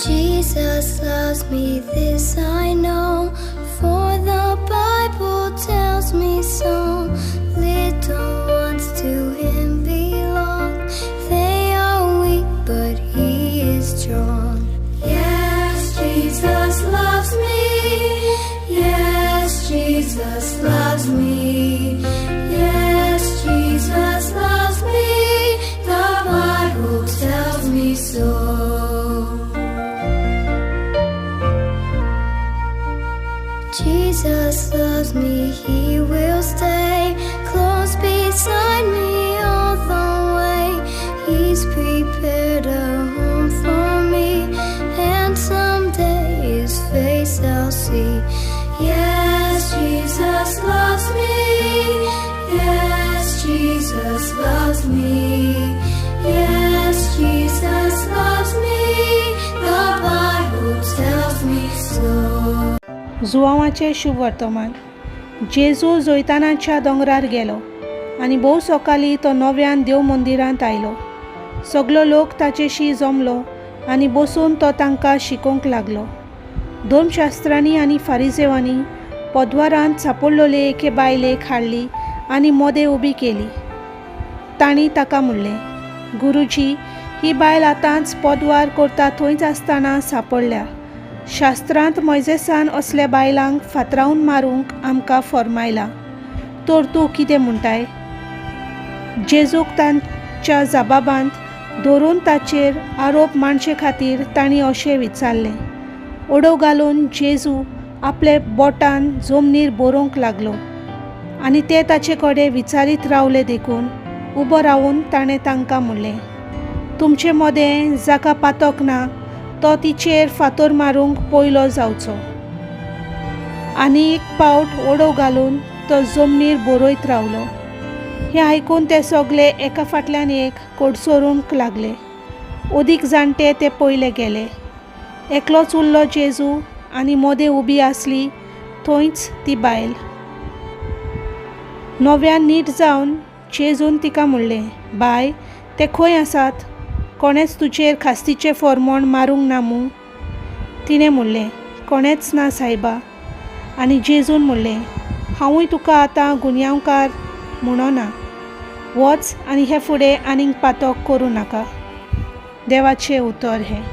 Jesus loves me, this I know, for the Bible tells me so. Little ones to him belong, they are weak, but he is strong. Yes, Jesus loves me. Yes, Jesus loves me. Yes, Jesus loves me. The Bible tells me so. Jesus loves me, he will stay close beside me all the way. He's prepared a home for me, and someday his face I'll see. Yes, Jesus loves me. Yes, Jesus loves me. Yes, Jesus loves me. The Bible tells me so. जुआंवाचें शुभवर्तमान. जेजू जैतानाच्या दोंगरार गेलो आनी भोव सकाळीं तो नव्यान देव मंदिरांत आयलो. सगलो लोक ताचेशी जमलो आनी बसून तो तांकां शिकोवंक लागलो. धर्मशास्त्रांनी आनी फारिजेवांनी पदवारांत सापडलेले एके बायलेक हाडली आनी मोदें उबी केली. तांणी ताका म्हणलें, गुरुजी, ही बायल आतांच पदवार करता थंयच आसतना सापडल्या. शास्त्रांत मोयजेसान असल्या बायलांक फातरावन मारूंक आमकां फर्मायलां, तर तूं कितें म्हणटाय? जेजूक तांच्या जबाबांत धरून ताचेर आरोप मांडचे खातीर तांणी अशें विचारलें. ओडो घालून जेजू आपले बोटान जमनीर बरोवंक लागलो आनी ते ताचे कडेन विचारीत रावले देखून उबो रावून ताणें तांकां म्हणलें, तुमचे मदें जाका पातक ना तो तिचेर फातर मारूंक पयलो जावचो. आनी एक पावट ओडो घालून तो जमनीर बरयत रावलो. हें आयकून ते सगले एका फाटल्यान एक कडसरूंक लागले. अदीक जाणटे ते पयले गेले. एकलोच उरलो जेजू आनी मोदें उबी आसली थंयच ती बायल. नव्यान नीट जावन जेजून तिका म्हणलें, बाय, ते खंय आसात? कोणेंच तुजेर खास्तीचें फॉर्मोण मारूंक ना मूं? तिणें म्हणलें, कोणेंच ना सायबा. आनी जेजून म्हणलें, हांवूय तुका आतां गुन्यांवकार म्हणना, वच आनी हे फुडें आनीक पातक करूं नाका. देवाचें उतर हें.